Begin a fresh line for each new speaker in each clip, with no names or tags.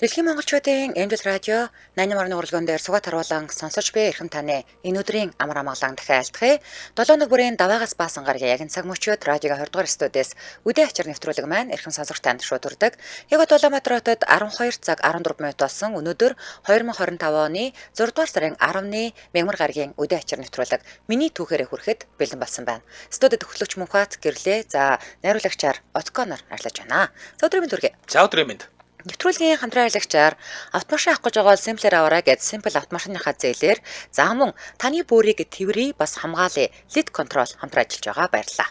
Дэлхийн монголчуудын Эмдэл радио 80.1 уралдаан дээр суга таруулан сонсож буй эрхэм таны энэ өдрийн амар амгалан дахин айлтгая. 7 нэг бүрийн даваагаас баасан гарагийн яг энэ цаг мөчид радиогийн 20 дугаар студиэс үдэ ачаар нэвтрүүлэг маань эрхэм сонсогч танд шууд хүрдэг. Яг одоо Улаанбаатар хотод 12 цаг 14 минут болсон. Өнөөдөр 2025 оны 6 дугаар сарын 10-ны мягмар гарагийн үдэ ачаар нэвтрүүлэг миний түүхээрээ хүрэхэд бэлэн болсон байна. Студид хөтлөгч Мөнхбат гэрлээ. За найруулагчаар Отконоор ажиллаж байна. За өдрийн мэнд хүргэе.
За өдрийн мэнд.
Нэвтрүүлгийн хамтран ажиллагчаар автомашин авах гэж байгаа бол Simple-ээр аваарай гэд Simple автомашиныхаа зээлээр за мөн таны бүрийг тэврий бас хамгаалъя. Lead Control хамтран ажиллаж байгаа, баярлалаа.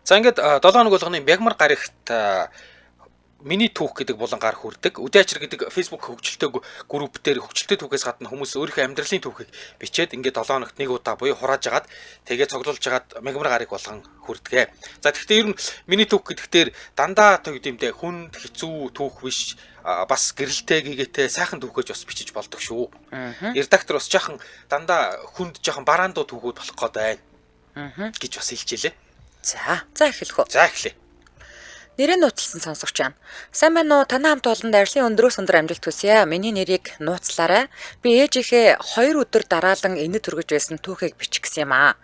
За ингээд 7 хоног болгоны мягмар гарагт миний түүх гэдэг булан гар хүрдэг. Үдэ ачир гэдэг Facebook хөгжилтэй групп дээр хөгжилтэй түүхээс гадна хүмүүс өөрийнхөө амьдралын түүхийг бичээд ингээд 7 хоногт нэг удаа буюу хурааж агаад тэгээ цоглуулж агаад мягмар гарыг болгон хүрдэг. За тэгэхдээ ер нь миний түүх гэдэг дээр дандаа төгдимдээ хүнд хэцүү түүх биш, бас гэрэлтэй гэгээтэй сайхан түүхэж бас бичиж болдог шүү. Редактор бас жаахан дандаа хүнд жаахан бараандуу түүхүүд болох гээд байна гэж бас хэлжээ лээ.
За, за эхлэх үү.
За эхлэе.
Нэрээ нууцлсан сонсогч байна. Сайн байна уу? Танай хамт олонд ажлын өндрөөс өндөр амжилт хүсье. Миний нэрийг нууцлаарай. Би ээжийнхээ 2 өдөр дараалан инэд түргэж байсан түүхийг бичих гэсэн юм аа.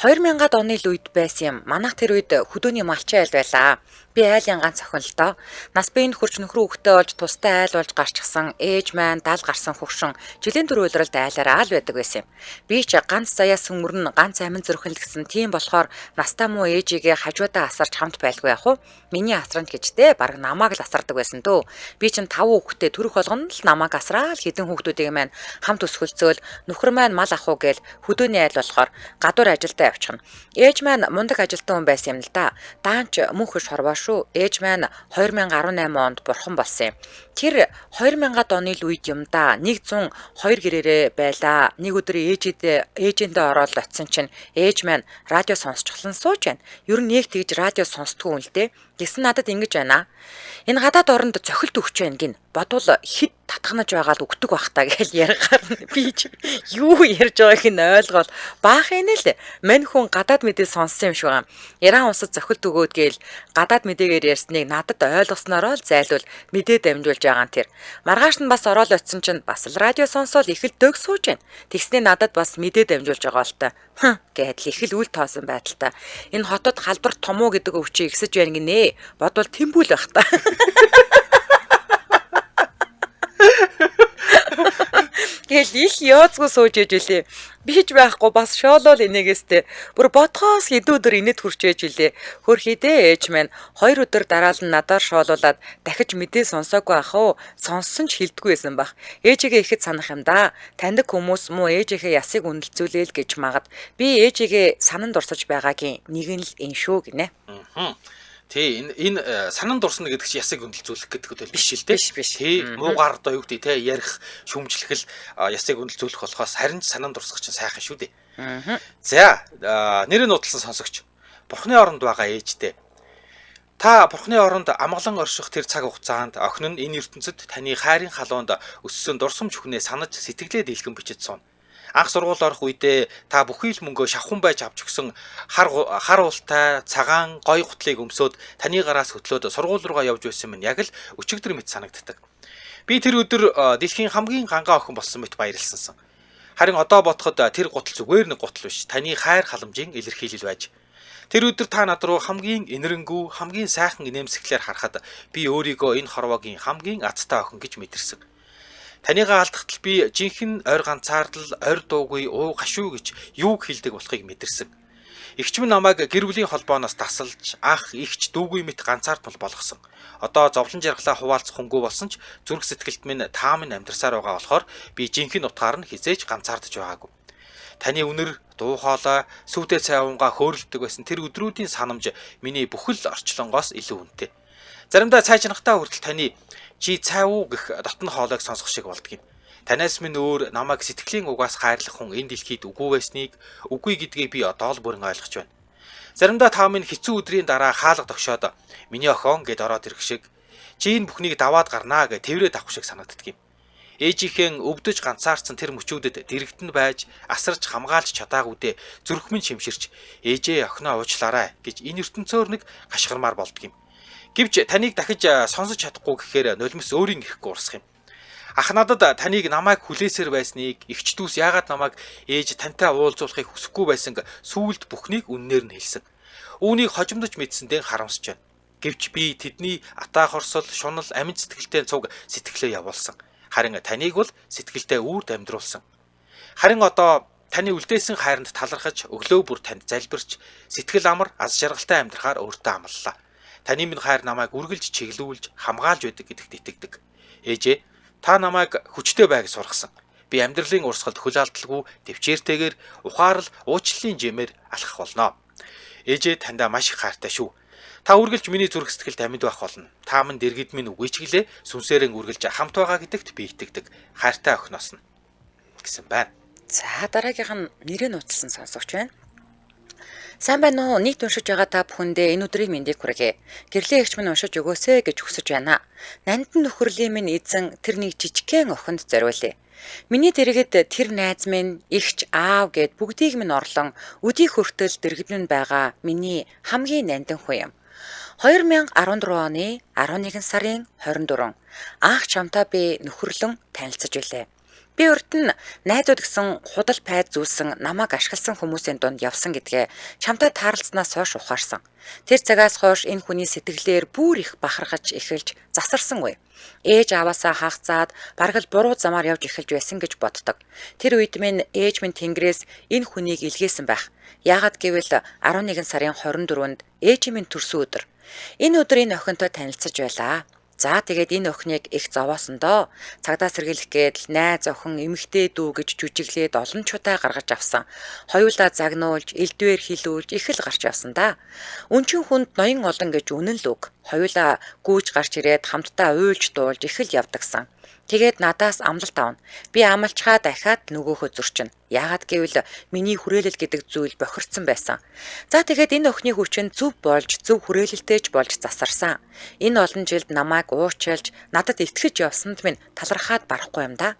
2000-ад оны л үед байсан юм. Манайх тэр үед хөдөөний малчин айл байлаа. Би айлын ганц охин л доо. Нас биеинд хүрч нөхрөө хүүхдээ олж тустай айл болж гарчихсан ээж маань 70 гарсан хөгшин жилийн дөрөв улиралд айлаараа л байдаг байсан юм. Би ч ганц заяас өнгөрн ганц амин зүрхэнлэгсэн. Тийм болохоор настай муу ээжигээ хажуудаа асарч хамт байлгүй яах вэ? Миний асранд гэжтэй бараг намайг л асардаг байсан дөө. Би чинь 5 хүүхэдтэй төрөх болгоно л намайг асраал хэдэн хүүхдүүдийг маань хамт өсгөлцөөл нөхөр маань мал ах уу гээл хөдөөний айл болохоор гадуур ажилдаа явчихна. Ээж маань мундаг ажилтан хүн байсан юм л да. Даанч мөнх хөш хорвоо шүү. Ээж маань 2018 онд бурхан болсон юм. Тэр 2000-ад оны л үед юм да. 102 гэрээрээ байлаа. Нэг өдөр ээжиндээ ороод очисон чинь ээж маань радио сонсчихлон сууж байна. Ер нь нэг тэгж радио сонсдгүй юм л дээ. Тэгсэн надад ингэж байна. Энэ гадаад оронд цохилт өгч байна гин. Бодвол хэд татганаж байгаа л өгдөг бах та гэж яригаар би ч юу ярьж байгааг нь ойлгоол баах юм л мань хүн гадаад мэдээ сонссон юм шиг байгаа. Иран улсад цохилт өгөөд гээл гадаад мэдээгээр ярьсныг надад ойлгоснороо л зайлвал мэдээ дамжуулж байгаа нь тэр. Маргааш нь бас ороод очисон чинь бас л радио сонсоол их л дөг сууж байна. Тэгснээ надад бас мэдээ дамжуулж байгаа л та. Хм гэхэд л их л үл тоосон байдалтай. Энэ хотод халдвар том уу гэдэг өвчин ихсэж байна гинэ. Бодвол тэмбүүл байх та. Тэгэл их яоцгүй сууж ээж үлээ. Би ч байхгүй бас шоолол инээгээстэй. Бүр бодхоос хэдэн өдөр инээд хүрчээж үлээ. Хөрхидээ ээж маань 2 өдөр дараалан надаар шоолуулаад дахиж мэдээ сонсоогүй ах уу? Сонссон ч хэлдэггүй байсан бах. Ээжигээ ихэд санах юм да. Таньдаг хүмүүс муу ээжийнхээ ясыг үнэлцүүлээл гэж магад. Би ээжигээ санан дурсаж байгаагийн нэг нь л энэ шүү гинэ.
Тий, энэ санан дурсна гэдэг чинь ясыг үнэлцүүлэх гэдэг нь биш л дээ.
Биш биш.
Тий, муугаар одоо юу гэдэг те ярих, шүмжлэх л ясыг үнэлцүүлэх болохоос харин ч санан дурсах чинь сайхан шүү дээ. За, нэрээ нуудлсан сонсогч. Бурхны оронд байгаа ээжтэй. Та Бурхны оронд амгалан орших тэр цаг хугацаанд охин нь энэ ертөнцид таны хайрын халуунд өссөн дурсамж хүнээ санаж сэтгэлээ дийлхэн бичиж сууна. Анх сургууль орох үедээ та бүхий л мөнгөө шавхан байж авч өгсөн хар уултай цагаан гой гутлыг өмсөөд таны гараас хөтлөөд сургууль руугаа явж байсан минь яг л өчигдөр мэт санагддаг. Би тэр өдөр дэлхийн хамгийн гангаа охин болсон мэт баярлсансан. Харин одоо бодоход тэр гутал зүгээр нэг гутал биш. Таны хайр халамжийн илэрхийлэл байж. Тэр өдөр та над руу хамгийн инэрэнгүй, хамгийн сайхан инээмсэглээр харахад би өөрийгөө энэ хорвоогийн хамгийн азтай охин гэж мэдэрсэн. Таныгаа алдахтал би жинхэнэ ойр ганцаардал, ойр дуугүй, уу гашуу гэж юуг хэлдэг болохыг мэдэрсэн. Эгч минь намайг гэр бүлийн холбооноос тасалж, ах, эгч, дүүгүй мэт ганцаардмал болгосон. Одоо зовлон жаргалаа хуваалцах хүнгүй болсон ч зүрх сэтгэлд минь та минь амьдрсаар байгаа болохоор би жинхэнэ утгаар нь хизээж ганцаардж байгаагүй. Таны үнэр, дуу хоолой, сүйтэй цай уунгаа хөөрөлдөг байсан тэр өдрүүдийн санамж миний бүхэл орчлонгоос илүү үнэтэй. Заримдаа цай чанахтаа хүртэл таны чи цай уу гэх дотн хоолойг сонсох шиг болдго юм. Танаас минь өөр намайг сэтгэлийн угаас хайрлах хүн энэ дэлхийд үгүй байсныг, үгүй гэдгийг би одоо л бүрэн ойлгож байна. Заримдаа та минь хэцүү өдрийн дараа хаалга тогшоод миний охин гэд ороод ирэх шиг чи энэ бүхнийг даваад гарнаа гэж тэрврээд авах шиг санагддаг юм. Ээжийнхээ өвдөж ганцаарцсан тэр мөчүүдэд дэрэгдэн байж асарч хамгаалж чадаагүйдээ зүрх минь шимширч ээжээ охиноо уучлаарай гэж энэ ертөнцөөр нэг гашгармаар болдго юм. Гэвч таныг дахиж сонсож чадахгүй гэхээр нулимс өөрийн ирэхгүй урсах юм. Ах надад таныг намайг хүлээсээр байсныг, эгч дүүс яагаад намайг ээж тантай уулзуулахыг хүсэхгүй байсан сүүлд бүхнийг үннээр нь хэлсэн. Үүнийг хожимдож мэдсэндээ харамсаж байна. Гэвч би тэдний атаа хорсол, шунал, амин сэтгэлтэй цуг сэтгэлээ явуулсан. Харин таныг бол сэтгэлдээ үрд амьдруулсан. Харин одоо таны үлдээсэн хайранд талархаж, өглөө бүр танд залбирч, сэтгэл амар, аз жаргалтай амьдрахаар өөртөө амлалаа. Таны минь хайр намайг үргэлж чиглүүлж, хамгаалж байдаг гэдэгт итгэдэг. Ээжээ, та намайг хүчтэй бай гэж сургасан. Би амьдралын урсгалд хөл алдалгүй төвчээртэйгээр ухаарал уучлалын жимээр алхах болно. Ээжээ, таньдаа маш их хайртай шүү. Та үргэлж миний зүрх сэтгэлд амьд байх болно. Та минь дэргэд минь үгүй ч гэлээ сүнсээрэн үргэлж хамт байгаа гэдэгт би итгэдэг. Хайртай охиноос нь гэсэн байна.
За, дараагийнх нь нэрээ нууцлсан сонсогч байна. Сайн байна уу? Нийт уншиж байгаа та бүхэндээ энэ өдрийн мэндийг хүргэе. Гэрлийн эгч минь уншиж өгөөсэй гэж хүсэж байна. Нандин нөхөрлийн минь эзэн тэр нэг жижигхэн охинд зориулъя. Миний дэргэд тэр найз минь, эгч, аав гэд бүгдийг минь орлон өдий хүртэл дэргэд минь байгаа миний хамгийн нандин хүн юм. 2014 оны 11 сарын 24 анх чамтай би нөхөрлөн танилцаж билээ. Би урд нь найзууд гэсэн худал пайд зүүлсэн намайг ашигласан хүмүүсийн дунд явсан гэдгээ чамтай таарлцсанаас хойш ухаарсан. Тэр цагаас хойш энэ хүний сэтгэлээр бүр их бахархаж эхэлж засарсангүй. Ээж аваасаа хагацаад бараг л буруу замаар явж эхэлж байсан гэж боддог. Тэр үед минь ээж минь тэнгэрээс энэ хүнийг илгээсэн байх. Яагаад гэвэл 11 сарын 24-нд ээж минь төрсөн өдөр. Энэ өдөр энэ охинтой танилцаж байлаа. За, тэгээд энэ охиныг их зовоосон доо. Цагдаа сэргийлэх гээд л найз охин эмэгтэй дүү гэж жүжиглээд олон чудаа гаргаж авсан. Хоёулаа загнуулж, элдвээр хилүүлж их л гарч явсан да. Өнчин хүнд ноён олон гэж үнэн л үг. Хоёулаа гүйж гарч ирээд хамтдаа уйлж дуулж их л явдагсан. Тэгээд надаас амлалт авна. Би амлчхаа дахиад нөгөөхөө зөрчинө. Яагаад гэвэл миний хүрээлэл гэдэг зүйл бохирдсон байсан. За, тэгээд энэ охины хүчин зөв болж, зөв хүрээлэлтэй ч болж засарсан. Энэ олон жилд намайг уучилж, надад итгэж явсанд минь талархаад барахгүй юм да.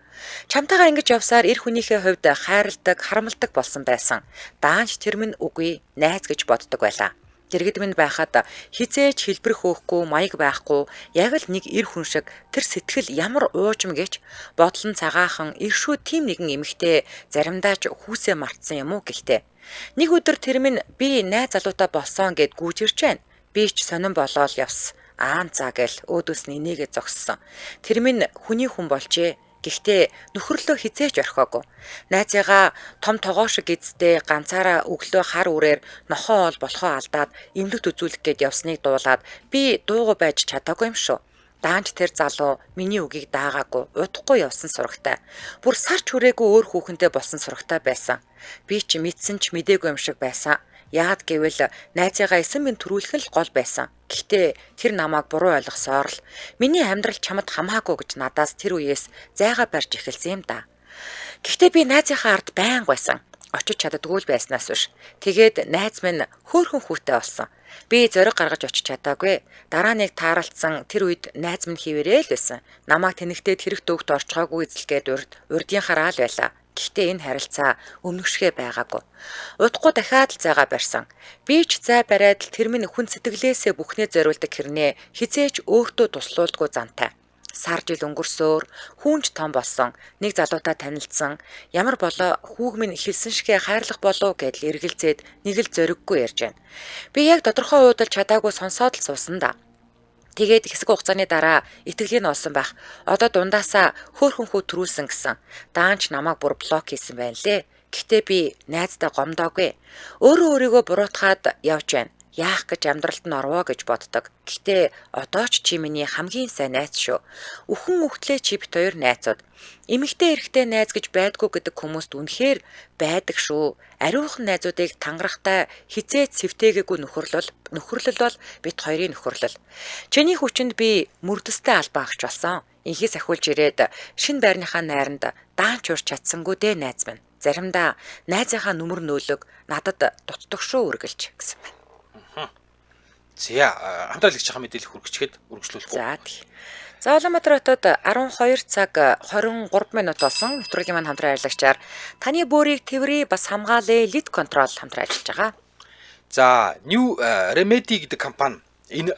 Чамтайгаа ингэж явсаар эр хүнийхээ хувьд хайрладаг, харамладаг болсон байсан. Даанч тэр минь үгүй, найз гэж боддог байлаа. Дэргэд минь байхад хизээч хэлбэр хөөхгүй, маяг байхгүй, яг л нэг эр хүн шиг тэр сэтгэл ямар уужим гэж бодол нь цагаахан иршүү тийм нэгэн эмэгтэй заримдаа ч хүүсээ мартсан юм уу гэлтэй. Нэг өдөр тэр минь би найз залуутай болсон гэд гүйж ирж байна. Би ч сонин болоод явсан. Аан цаа гэл өөдөөс нь инээгээ зогссон. Тэр минь хүний хүн болжээ. Гэхдээ нөхөрлөө хизээч орхиогүй. Найзыгаа том тогоо шиг эзтэй ганцаараа өглөө хар үрээр нохоо ол болохоо алдаад эмнэлэгт үзүүлэх гээд явсныг дуулаад би дуугүй байж чадаагүй юм шүү. Даанч тэр залуу миний үгийг даагаагүй, удахгүй явсан сурагтай. Бүр сарч хүрээгүй өөр хүүхэнтэй болсон сурагтай байсан. Би ч мэдсэн ч мдээгүй юм шиг байсан. Яагаад гэвэл найзыгаа эсэн минь төрүүлэх нь л гол байсан. Гэхдээ тэр намайг буруу ойлгосоор л миний амьдрал чамд хамаагүй гэж надаас тэр үеэс зайгаа барьж эхэлсэн юм да. Гэхдээ би найзынхаа ард байнга байсан. Очиж чаддаггүй л байснаас биш. Тэгээд найз минь хөөрхөн хүүтэй болсон. Би зориг гаргаж очиж чадаагүй. Дараа нэг тааралцсан тэр үед найз минь хിവэрээ л байсан. Намайг тэнэгтээд хэрэг дөвгт орчгоогүй эзэлгээд урдын хараа л байлаа. Гэхдээ энэ харилцаа өмнөшгэ байгаагүй. Удахгүй дахиад л зайгаа барьсан. Би ч зай бариад л тэр минь хүн сэтгэлээсээ бүхнээ зориулдаг хэрнээ хизээч өөртөө туслуулдаггүй зантай. Сар жил өнгөрсөөр хүүнч том болсон. Нэг залуутай танилцсан. Ямар болоо хүүг минь хэлсэн шигэ хайрлах болов гэдэл эргэлзээд нэг л зориггүй ярьж байна. Би яг тодорхой уудалж чадаагүй сонсоод л суусан да. Тэгээд хэсэг хугацааны дараа итгэлийг нь олсон байх. Одоо дундаасаа хөөхөн хүү төрүүлсэн гэсэн. Даанч намайг бүр блок хийсэн байна лээ. Гэхдээ би найздаа гомдоогүй. Өөрөө өөрийгөө буруутгаад явж байна. Яах гэж амьдралд нь орвоо гэж боддог. Гэхдээ одоо ч чи миний хамгийн сайн найз шүү. Үхэн үхтлээ чи бит хоёр найзууд. Эмэгтэй эрэгтэй найз гэж байдгүй гэдэг хүмүүст үнэхээр байдаг шүү. Ариухан найзуудыг тангарахтай хизээч сэвтээгээгүй нөхөрлөл бол бит хоёрын нөхөрлөл. Чиний хүчинд би мөрдөстэй албан агч болсон. Инхээс ахиулж ирээд шинэ байрныхаа найранд даанч урч чадсангүй дээ найз минь. Заримдаа найзынхаа нүмер нөөлөг надад дутдаг шүү үргэлж гэсэн байна.
За, хамтраалагчийн мэдээлэл хүргэчихэд үргэлжлүүлэх үү?
За, тий. За, Улаанбаатар хотод 12 цаг 23 минут болсон. Нэвтрүүлгийн маань хамтран ажиллагчаар таны бөөрийг тэврий бас хамгаалъя лид контрол хамтран ажиллаж байгаа.
За, New Remedy гэдэг компани энэ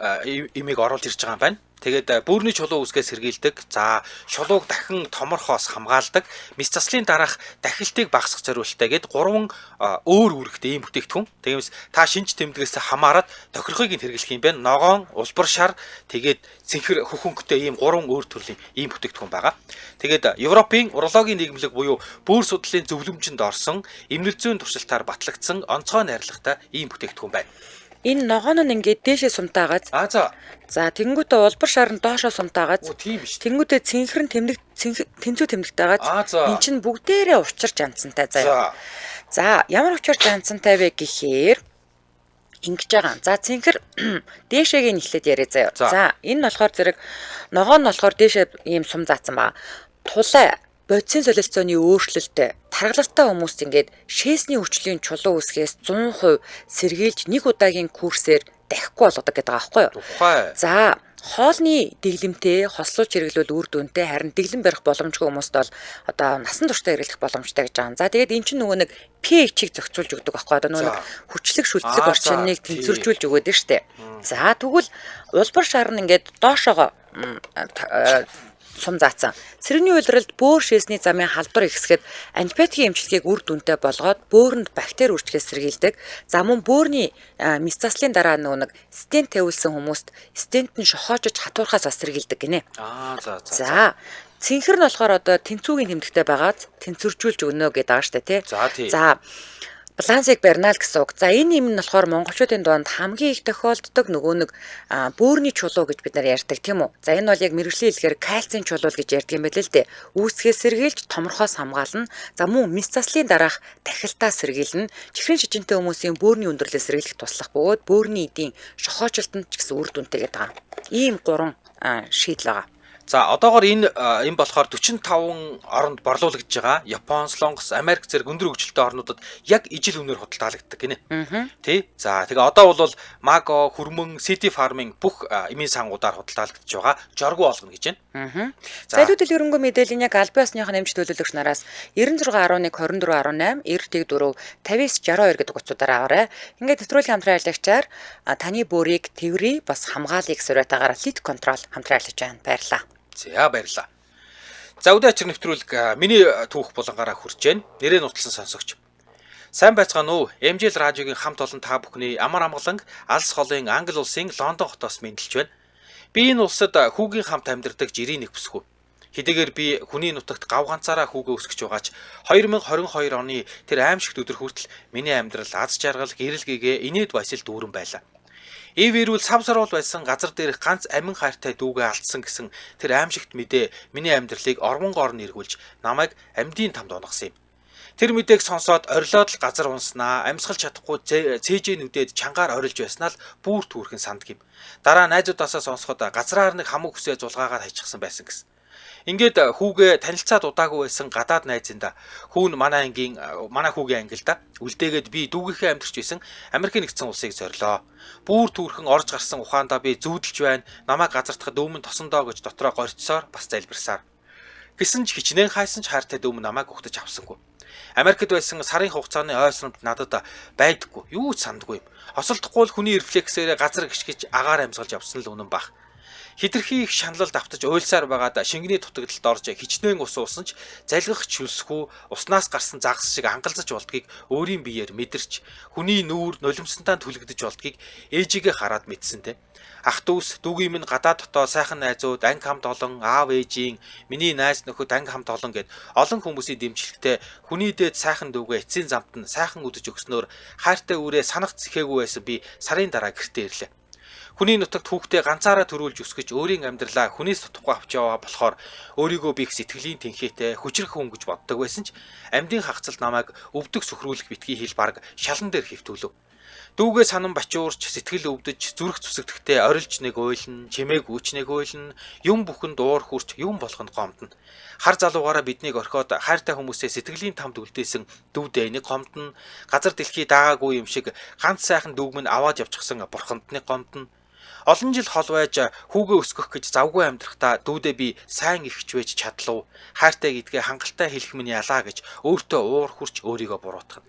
имийг оруулж ирж байгаа юм байна. Тэгээд бүүрний чулуу үсгээс сэргийлдэг. За шулууг дахин томорхоос хамгаалдаг. Мэс заслын дараах дахилтыг багасгах зориулттай гээд гурван өөр үүрэгтэй ийм бүтээгдэхүүн. Тиймээс та шинж тэмдгээс хамаарат тохирохыг нь хэрэглэх юм байна. Ногоон, улбар шар, тэгээд цэнхэр хөхөнгөтэй ийм гурван өөр төрлийн ийм бүтээгдэхүүн байгаа. Тэгээд Европын урологийн нийгэмлэг буюу бүүр судлалын зөвлөмжөнд орсон эмнэл зүйн туршилтаар батлагдсан онцгой найрлагатай ийм бүтээгдэхүүн байна.
Энэ ногоон нь ингээд дээшээ сумтаагааз.
А за.
За тэнгуүтээ улбар шар нь доошоо сумтаагааз.
Тийм биш.
Тэнгуүтээ цэнхэр нь тэмдэг тэнцүү тэмдэгтэйгааз. Эн чинь бүгдээрээ учир жансантай заяа. За ямар учир жансантай вэ гэхээр ингэж байгаа. За цэнхэр дээшээгээ нь эхлээд яриа заяа. За энэ нь болохоор зэрэг ногоон нь болохоор дээшээ ийм сум заасан байгаа. Тулай бодисын солилцооны өөрчлөлттэй таргалалтай хүмүүст ингээд шээсний хүчлийн чулуу үсгээс 100% сэргийлж нэг удаагийн курсээр дахихгүй болгодог гэдэг байгаа байхгүй юу? За хоолны дэглэмтэй хослуулж хэрэглүүл үр дүнтэй, харин дэглэм барих боломжгүй хүмүүст бол одоо насан туршдаа хэрэглэх боломжтой гэж байгаа. За тэгээд эн чинь нөгөө нэг pH-ийг зохицуулж өгдөг байхгүй одоо нөгөө нэг хүчлэг шүлтлэг орчныг тэнцвэржүүлж өгөөд нь штэ. За тэгвэл улбар шар нь ингээд доошоогоо сум заасан. Сэрэгний улиралд бөөр шээсний замын халдвар ихсгэхэд антибиотикийн эмчилгээг үр дүнтэй болгоод бөөрөнд бактери үржихээс сэргийлдэг. За мөн бөөрний мэс заслын дараа нөгөө нэг стент тавиулсан хүмүүст стент нь шохоожиж хатуурхаас бас сэргийлдэг гинэ.
Аа за за.
За цэнхэр нь болохоор одоо тэнцүүгийн тэмдэгтэй байгаад тэнцвэржүүлж өгнө гэдэг байгаа штэ тий. За балансыг барина л гэсэн үг. За энэ юм нь болохоор монголчуудын дунд хамгийн их тохиолддог нөгөө нэг бөөрний чулуу гэж бид нар ярьдаг тийм үү. За энэ бол яг мэрэгжлийн хэлээр кальцийн чулуу гэж ярьдаг юм байл л дээ. Үүсгээс сэргийлж томорхоос хамгаална. За мөн мэс заслын дараах тахилтаа сэргийлнэ. Чихрийн шижинтэй хүмүүсийн бөөрний өндөрлөөс сэргийлэх туслах бөгөөд бөөрний эдийн шохоочилтонд ч гэсэн үр дүнтэй гэдэг байгаа. Ийм гурван шийдэл байгаа.
За одоогор энэ энэ болохоор 45 оронд борлуулагдж байгаа. Япон, Солонгос, Америк зэрэг өндөр хөгжилтэй орнуудад яг ижил үнээр худалдаалагддаг гинэ. Тий. За тэгээ одоо бол Маго, Хөрмөн, City Farming бүх эмийн сангуудаар худалдаалагдж байгаа. Жоргоо олгоно гэж
байна. За илүү дэлгэрэнгүй мэдээллийн яг албан ёсныхоо нэмж төлөөлөгч нараас 96 11 24 18 94 59 62 гэдэг утсуудаар аваарай. Ингээд нэвтрүүлгийн хамтран ажиллагчаар таны бөөрийг тэврий бас хамгаалъя гэсэн уриатаагаар Lit Control хамтран ажиллаж байна. Баярлалаа.
За баярлалаа. За өдөө ачир нэвтрүүлэг миний түүх булангаараа хүрч байна. Нэрээ нуталсан сонсогч. Сайн байцгаана уу? MJL радиогийн хамт олон та бүхний амар амгаланг алс холын Англи улсын Лондон хотоос мэндэлж байна. Би энэ улсад хүүгийн хамт амьдардаг жирийн нэг бүсгүй. Хэдийгээр би хүний нутагт гав ганцаараа хүүгээ өсгөж байгаач 2022 оны тэр аимшигт өдөр хүртэл миний амьдрал аз жаргал, гэрэл гэгээ инээд баясал дүүрэн байлаа. Ив ирүүл сав саруул байсан газар дээрх ганц амин хайртай дүүгээ алдсан гэсэн тэр аимшигт мэдээ миний амьдралыг орвонгоор нь эргүүлж намайг амьдын тамд унгасан юм. Тэр мэдээг сонсоод орилоод л газар унснаа, амьсгалж чадахгүй цээжээ нүдээд чангаар орилж байснаа л бүр түүрхэн сандг юм. Дараа найзуудаасаа сонсоход газраар нэг хамаг хүсээ зулгаагаад хайчихсан байсан гэсэн. Ингээд хүүгээ танилцаад удаагүй байсан гадаад найзында хүүн манай ангийн манай хүүгийн анги л да үлдээгээд би дүүгийнхээ амьдарч байсан Америкийн нэгдсэн улсыг зорилоо. Бүүр түүрхэн орж гарсан ухаандаа би зүүдэлж байна. Намайг газардахад дүүмэн тосондоо гэж дотроо горьцсоор бас залбирсаар. Гэсэн ч хичнээн хайсан ч хайртай дүүмэн намайг ухтаж авсангүй. Америкт байсан сарын хугацааны ойсромт надад байдаггүй. Юу ч сандгүй юм. Осолдохгүй л хүний рефлексээрээ газар гიშгэж агаар амьсгалж явсан л үнэн баг. Хитрхи их шаналлд автаж уйлсаар байгаад шингэний дутагдлалд орж хичнээн ус уусан ч залгих чүлсэхүү уснаас гарсан загас шиг ангалзаж болдгийг өөрийн биеэр мэдэрч хүний нүүр нулимсантаа түлэгдэж болдгийг ээжигээ хараад мэдсэн те. Ах дүүс дүүгийн минь гадаад дотоо сайхан найзууд анги хамт олон аав ээжийн миний найз нөхөд анги хамт олон гэд олон хүмүүсийн дэмжлэгтэй хүний дээд сайхан дүүгээ эцсийн замд нь сайхан үдэж өгснөөр хайртай үрээ санах зэхээгүй байсан би сарын дараа гэртээ ирлээ. Хүний нутагт хүүхдээ ганцаараа төрүүлж өсгөж өөрийн амьдралаа хүнээс дутахгүй авч яваа болохоор өөрийгөө би их сэтгэлийн тэнхээтэй хүчрэх хүн гэж боддог байсан ч амьдын хагацалд намайг өвдөг сөхрүүлэх битгий хэл бараг шалан дээр хэвтүүлв. Дүүгээ санан бачуурч сэтгэл өвдөж зүрх зүсэгдэхдээ орилж нэг уйлна, чимээг үүч нэг уйлна, юм бүхэн дуур хүрч юм болгонд гомдно. Хар залуугаараа биднийг орхиод хайртай хүмүүсээ сэтгэлийн тамд үлдээсэн дүүдээ нэг гомдно. Газар дэлхий даагаагүй юм шиг ганц сайхан дүүг минь аваад явчихсан бурханд нэг гомдно. Олон жил хол байж хүүгээ өсгөх гэж завгүй амьдрахдаа дүүдээ би сайн ихч байж чадлав. Хайртай гэдгээ хангалттай хэлэх минь ялаа гэж өөртөө уур хүрч өөрийгөө буруутгана.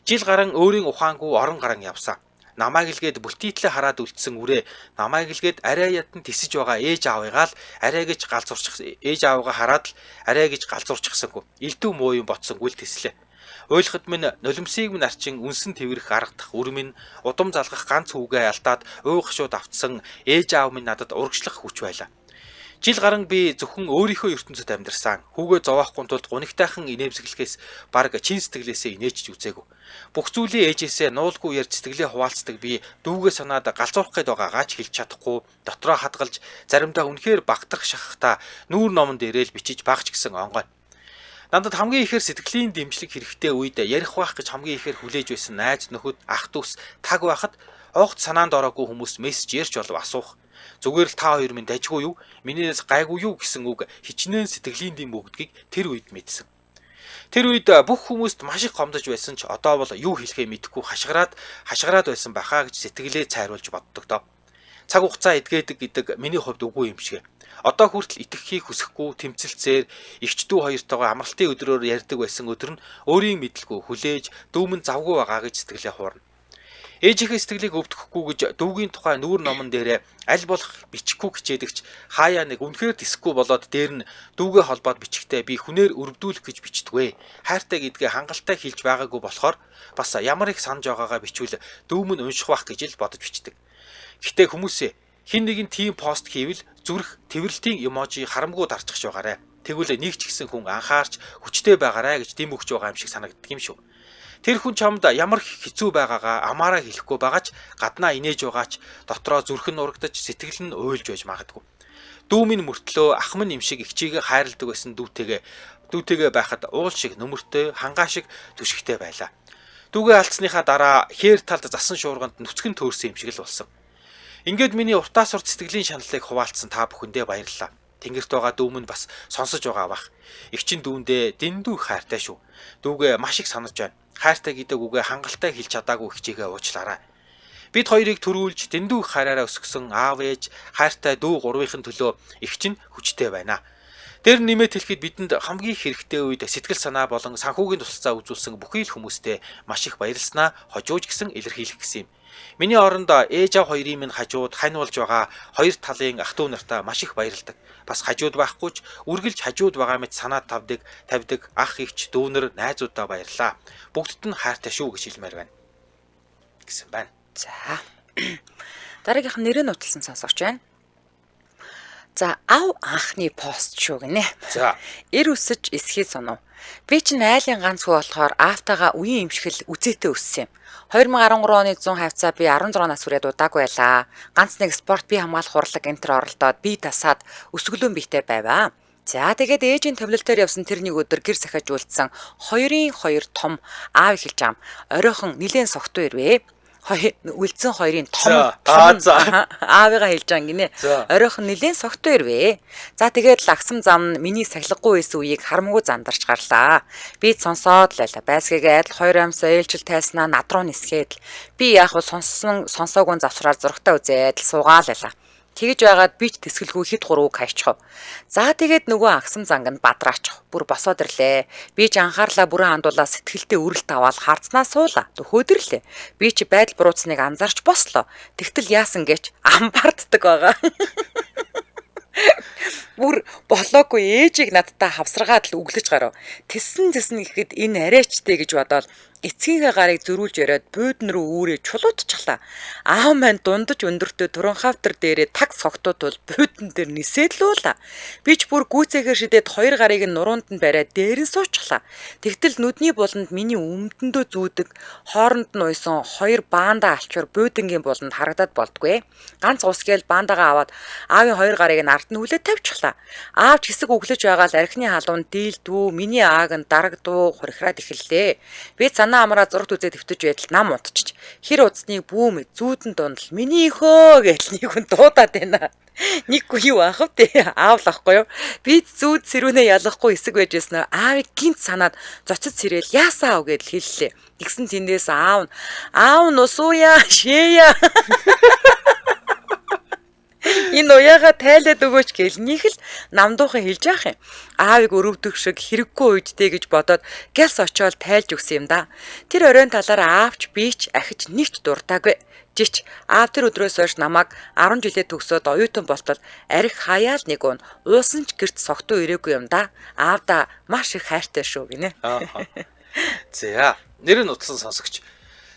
Жил гарan өөрийн ухаангүй орон гарan явсан. Намайг илгээд бүлтийтлээ хараад үлдсэн үрээ намайг илгээд арай ядан тисэж байгаа ээж аавыгаа л арай гэж галзуурчих ээж аавыгаа хараад л арай гэж галзуурчихсангүй. Элдв муу юм ботсонгүй л тэслээ. Уйлахад минь нулимсыг минь арчин үнсэн тэрвэрх аргадах үр минь удам залгах ганц хүүгээ алдаад уй гашууд автсан ээж аав минь надад урагшлах хүч байлаа. Жил гарan би зөвхөн өөрийнхөө ертөнцид амьдарсан. Хүүгээ зовоохгүй тулд гунигтайхан инээмсэглэхээс бараг чин сэтгэлээсээ инээж ч үзээгүй. Бүх зүйлээ ээжээсээ нуулгүй ярьж сэтгэлээ хуваалцдаг би дүүгээ санаад галзуурах гээд байгаагаа ч хэлж чадахгүй дотроо хадгалж заримдаа үнэхээр багтрах шахахта нүүр номон дээрээ л бичиж багч гэсэн онгой. Надад хамгийн ихээр сэтгэлийн дэмжлэг хэрэгтэй үед ярих байх гэж хамгийн ихээр хүлээж байсан найз нөхөд ах дүүс таг байхад огт санаанд ороогүй хүмүүс мессеж ярьж болов асуух. Зүгээр л та хоёр минь дажгүй юу? Минийээс гайгүй юу гэсэн үг хичнээн сэтгэлийн дэм өгдгийг тэр үед мэдсэн. Тэр үед бүх хүмүүст маш их гомдож байсан ч одоо бол юу хэлэхээ мэдэхгүй хашгираад хашгираад байсан байхаа гэж сэтгэлээ цайруулж боддог доо. Цаг хугацаа эдгээдэг гэдэг миний хувьд үгүй юм шиг. Одоо хүртэл итгэхийг хүсэхгүй тэмцэлцээр эгч дүү хоёртойгоо амралтын өдрөөр ярьдаг байсан өдөр нь өөрийн мэдлгүй хүлээж дүүмэн завгүй байгаа гэж сэтгэлээ хуурна. Ээжийнхээ сэтгэлийг өвдөхгүй гэж дүүгийн тухай нүүр номон дээрээ аль болох бичихгүй хичээдэгч хаяа нэг үнэхээр тэсэхгүй болоод дээр нь дүүгээ холбоод бичихтэй би хүнээр өрөвдүүлэх гэж бичдэгвэ. Хайртай гэдгээ хангалттай хэлж байгаагүй болохоор бас ямар их санаж байгаагаа бичвэл дүүм нь унших байх гэж л бодож бичдэг. Гэтэ хүмүүсээ хин нэгэн тийм пост хийвэл зүрх тэврэлтийн эможи харамгүй дарчих байгаарэ. Тэгвэл нэг ч гэсэн хүн анхаарч хүчтэй байгаарэ гэж дэм өгч байгаа юм шиг санагддаг юм шүү. Тэр хүн чамд ямар хэцүү байгаагаа амаараа хэлэхгүй байгаа ч гаднаа инээж байгаа ч дотроо зүрх нь урагдаж сэтгэл нь уйлж байж магадгүй. Дүү минь мөртлөө ах минь юм шиг эгчийгээ хайрладаг байсан дүүтэйгээ байхад уул шиг нөмөртэй хангаа шиг түшигтэй байлаа. Дүүгээ алдсныхаа дараа хээр талд засан шуурганд нүцгэн төөрсөн юм шиг л болсон. Ингээд миний уртаас урт сэтгэлийн шаналлыг хуваалцсан та бүхэндээ баярлалаа. Тэнгэрт байгаа дүүм нь бас сонсож байгаа бах. Эгчин дүүндээ дэндүү хайртай шүү. Дүүгээ маш их санаж байна. Хайртай гэдэг үгээ хангалттай хэлж чадаагүй хичээгээ уучлаарай. Бид хоёрыг төрүүлж дэндүү их хайраараа өсгсөн аав ээж хайртай дүү гурвынхын төлөө эгч нь хүчтэй байна. Тэр нэмээд хэлэхэд бидэнд хамгийн хэрэгтэй үед сэтгэл санаа болон санхүүгийн тусалцаа үзүүлсэн бүхий л хүмүүстээ маш их баярласнаа хожууж гэсэн илэрхийлэх гэсэн юм. Миний оронд ээж аав хоёрын минь хажууд хань болж байгаа хоёр талын ах トゥ нартаа маш их баярладаг. Бас хажууд байхгүй ч үргэлж хажууд байгаа мэт санаа тавьдаг ах эгч дүүнер найзуудаа баярлаа. Бүгдд нь хайртай шүү гэж хэлмээр байна гэсэн байна.
За. Дараагийнх нь нэрээ нуталсан сонсогч байна. За ав анхны пост шүү гинэ.
За.
Эр өсөж эсхий сунав. Би чинь айлын ганц хүү болохоор аавтайгаа үеийн имшгэл үзээтэй өссөн юм. 2013 оны 100 хавцаа би 16 нас хүрээд удаагүй байлаа. Ганц нэг спорт бие хамгаалах хурлаг энтер оролдоод би тасаад өсгөлөн биетэй байваа. За тэгээд ээжийн томилолтоор явсан тэр нэг өдөр гэр сахиаж үлдсэн 2-ын 2 том аав эхэлж ам. Оройхон нилээн согтуу ирвэ. Үлдсэн хоёрын том аавыгаа хэлж байгаа гинэ. Оройхон нилээн согтуу ирвэ. За тэгээд лагсам зам нь миний сахилгагүй байсан үеийг харамгүй зандарч гарлаа. Би сонсоод л байлаа. Байсгийг адил хоёр амсаа ээлжил тайснаа над руу нисгээд л би яг хуу сонссон сонсоогүй завсраар зурагтаа үзээд л суугаал байлаа. Тэгж байгаад би ч тэсгэлгүй хэд гурвыг хайчихв. За тэгээд нөгөө агсам занг нь бадраачих. Бүр босоод ирлээ. Би ч анхаарлаа бүрэн хандуулаад сэтгэлдээ үрэлт аваад харцнаа суула. Хөөдөрлөө. Би ч байдал буруутсныг анзаарч бослоо. Тэгтэл яасан гэж амбарддаг байгаа. Бүр болоогүй ээжийг надтай хавсаргаад л өглөж гарав. Тэссэн тэсэн гэхэд энэ арайчтэй гэж бодоол эцгийнхээ гарыг зөрүүлж яриад буудан руу үүрээ чулуутчихлаа. Аав маань дундаж өндөртөө туранхавтар дээрээ таг согтуу тул буудан дээр нисээд л уула. Би ч бүр гүйцээхээр шидээд хоёр гарыг нь нуруунд нь бариад дээр нь суучихлаа. Тэгтэл нүдний буланд миний өмдөндөө зүүдэг хооронд нь уйсан хоёр баанда алчуур буудангийн буланд харагдаад болдгүй. Ганц ус гээл баандагаа аваад аавын хоёр гарыг нь ард нь хүлээд тавьчихлаа. Аав ч хэсэг өглөж байгаа л архины халуун дийлдүү, миний ааг нь дарагдуу хурхираад эхэллээ. Би санаа амраа зурагт үзээ твтэж байтал нам унтчих. Хэр удсныг бүүм зүүдэн дунд л миний хөө гэж нэг хүн дуудаад байна. Нэггүй юу аах вэ? Аав л ахгүй юу? Би зүүд сэрүүнээ ялахгүй хэсэг байж байснаа аавыг гинт санаад зоцод сэрэл яасаа аав гэдэл хэллээ. Тэгсэн тэндээс аав нь аав нь усууя шээя. Энэ уяагаа тайлаад өгөөч гээл них л намдуухан хэлж яах юм. Аавыг өрөвдөх шиг хэрэггүй үедтэй гэж бодоод гялс очиод тайлж өгсөн юм да. Тэр оройн талаар аавч би ч ахиж нэгч дуртаагүй. Жич аав тэр өдрөөс хойш намайг 10 жилээ төгсөөд оюутан болтол арх хаяал нэг ун уусан ч гэрт согтуу ирээгүй юм да. Аавда маш их хайртай шүү гинэ.
За, нэр нь утсан сонсогч.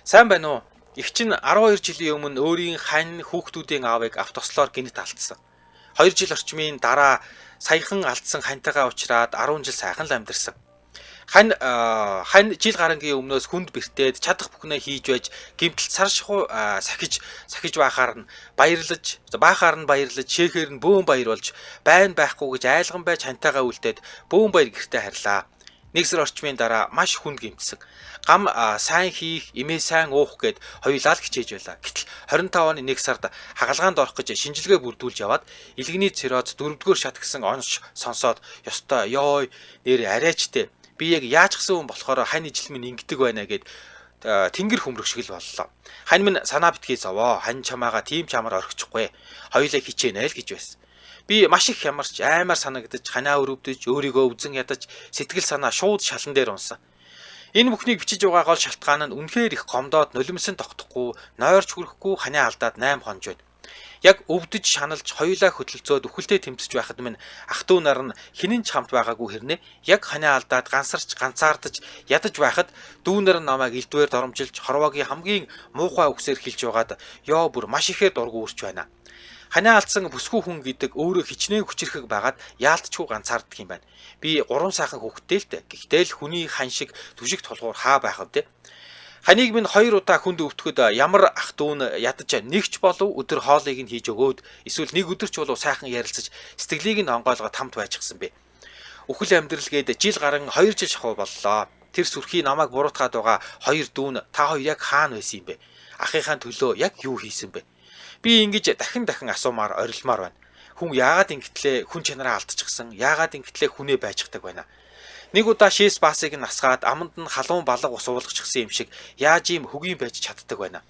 Сайн байна уу? Их чинь 12 жилийн өмнө өөрийн хань хүүхдүүдийн аавыг автослоор гинэт алдсан. 2 жил орчмын дараа саяхан алдсан хантайгаа уулзраад 10 жил сайхан л амьдарсан. Хань хань жил гарангийн өмнөөс хүнд бэртээд чадах бүхнээ хийж байж гимтэл сар шахуу сахиж сахиж байхаар нь баярлаж баахаар нь баярлаж шээхээр нь бөөн баяр болж байна байхгүй гэж айлган байж хантайгаа үлдээд бөөн баяр гэртээ харьлаа. Нэг сар орчмын дараа маш хүнд гэмтсэн. Гам сайн хийх, эмээ сайн уух гэд хоёулаа л хичээж байлаа. Гэтэл 25 оны 1 сард хагалгаанд орох гэж шинжилгээ бүрдүүлж яваад илгэний цирроз 4-р шат гэсэн онш сонсоод ёстой ёо нэр арайчтэй. Би яг яачсан хүн болохоор хань ижил минь ингэдэг байна гэд тэнгэр хөмрөх шиг л боллоо. Хань минь санаа битгий зовоо. Хань чамаага тийм чамаар орхичихгүй. Хоёулаа хичээнэ л гэж байсан. Би маш их ямарч аймаар санагдаж, ханаа өрөвдөж, өөрийгөө үзэн ядаж, сэтгэл санаа шууд шалан дээр унсан. Энэ бүхнийг бичиж байгаа гол шалтгаан нь үнэхээр их гомдоод нулимсан тогтохгүй, нойрч хүрэхгүй ханаа алдаад 8 хонж байна. Яг өвдөж шаналж хоёулаа хөдөлцөөд үхэлтэй тэмцэж байхад минь ах トゥ нар нь хинэн ч хамт байгаагүй хэрнээ яг ханаа алдаад гансарч ганцаардаж ядаж байхад дүү нар нь намайг элдвээр доромжилж хорвоогийн хамгийн муухай үгсээр хэлж байгаад ёо бүр маш ихээр дургу үрч байна. Ханаа алдсан бүсгүй хүн гэдэг өөрөө хичнээн хүчирхэг байгаад яалтчгүй ганцаарддаг юм байна. Би 3 сайхан хүүхэдтэй л дээ. Гэхдээ л хүний хан шиг түшиг тулгуур хаа байх вэ? Ханыг минь 2 удаа хүнд өвтгөхөд ямар ах дүүн ядаж нэгч болов өдөр хоолыг нь хийж өгөөд эсвэл нэг өдөр ч болов сайхан ярилцаж сэтгэлийг нь онгойлгоод хамт байчихсан бэ. Үхэл амьдрал гээд жил гарan 2 жил шахуу боллоо. Тэр сүрхий намайг буруутгаад байгаа 2 дүүн та хоёр яг хаана байсан юм бэ? Ахынхаа төлөө яг юу хийсэн бэ? Би ингэж дахин дахин асуумаар орилмоор байна. Хүн яагаад ингэтлээ хүн чанараа алдчихсан, яагаад ингэтлээ хүнээ байждаг байна. Нэг удаа шээс баасыг нь асгаад аманд нь халуун балга ус уулгачихсан юм шиг яаж ийм хөгийн байж чаддаг байна.